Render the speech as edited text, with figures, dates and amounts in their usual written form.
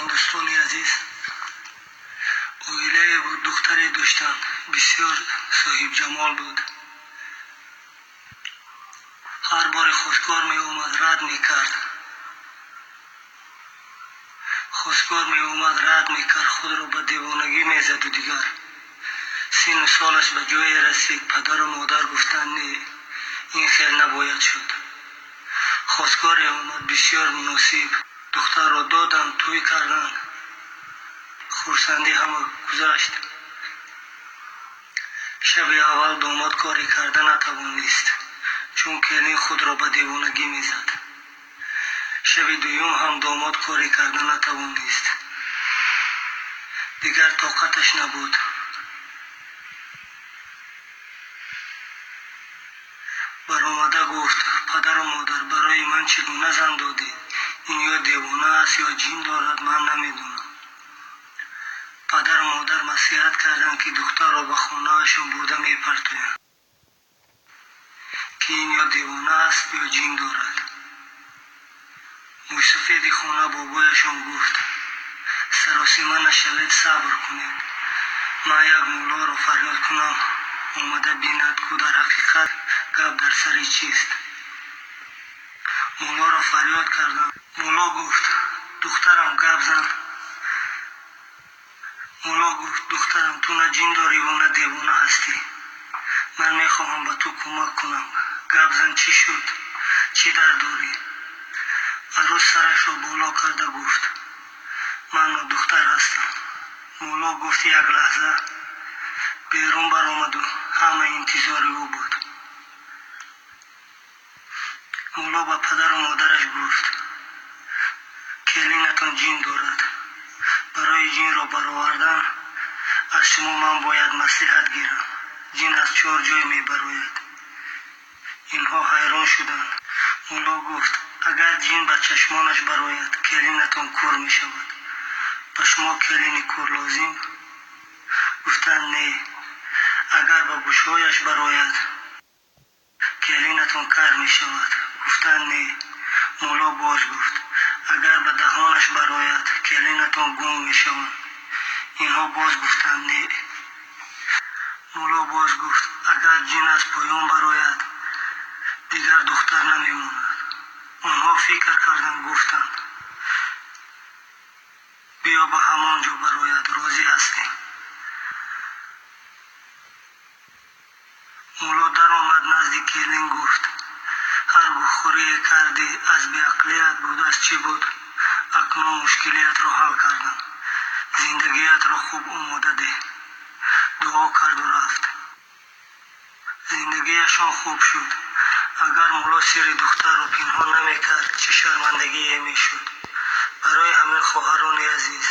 Салом, дӯстони азиз. Оилае буд, духтаре доштанд, бисёр соҳибҷамол буд. Ҳар боре хостгор меомад, рад мекард. Хостгор меомад, рад мекард, худро ба девонагӣ мезаду дигар. Сину солаш ба ҷое расид, падару модар гуфтанд, не, ин хел набояд шуд. Хостгоре омад, бисёр муносиб. Духтарро доданд, тӯй карданд. Хурсандӣ ҳама гузашт. Шаби аввал домод коре карда натавонист, чун келин худро ба девонагӣ мезад. Шаби дуюм ҳам домод коре карда натавонист. Дигар тоқаташ набуд. Баромада гуфт: падару модар, барои ман чӣ гуна зан додед? Ин ё девона аст, ё ҷин дорад, ман намедонам. Падару модар маслиҳат карданд, ки духтарро ба хонаашон бурда мепартоянд, ки ин ё девона аст, ё ҷин дорад. Мӯйсафеди хона бобояшон гуфт: саросима нашавед, сабр кунед. Ман як муллоро фарёд кунам, омада бинад, ку дар ҳақиқат гап дар сари чист. Муллоро фарёд кардам. Мулло гуфт: духтарам, гап зан. Мулло гуфт: духтарам, ту на ҷин дорӣ ва на девона ҳастӣ. Ман мехоҳам ба ту кӯмак кунам. Гап зан, чӣ шуд? Чӣ дард дорӣ? Арӯс сарашро боло карда гуфт: ман нодухтар ҳастам. Мулло гуфт: як лаҳза. Берун баромаду ҳама интизори ӯ буд. Мулло ба падару модараш гуфт: келинатон ҷин дорад. Барои ҷинро баровардан аз шумо ман бояд маслиҳат гирам. Ҷин аз чор ҷой мебарояд. Инҳо ҳайрон шуданд. Мулло гуфт: агар ҷин ба чашмонаш барояд, келинатон кур мешавад. Ба шумо келини кур лозим? Гуфтанд: не. Агар ба гӯшҳояш барояд, келинатон кар мешавад. Гуфтанд: не. Мулло боз гуфт: агар ба даҳонаш барояд, келинатон гунг мешаванд. Инҳо боз гуфтанд: не. Мулло боз гуфт: агар ҷин аз поён барояд, дигар духтар намемонад. Онҳо фикр карданд, гуфтанд: биё ба ҳамон ҷо барояд, розӣ ҳастем. Мулло даромад, назди келин гуфт: ҳар гӯхӯрие кардӣ, аз беақлият буд, аз чӣ буд? Акнун мушкилиятро ҳал кардам. Зиндагиятро хуб омода деҳ. Дуо карду рафт. Зиндагиашон хуб шуд. Агар мулло сири духтарро пинҳон намекард, чӣ шармандагие мешуд. Барои ҳамин, хоҳарони азиз,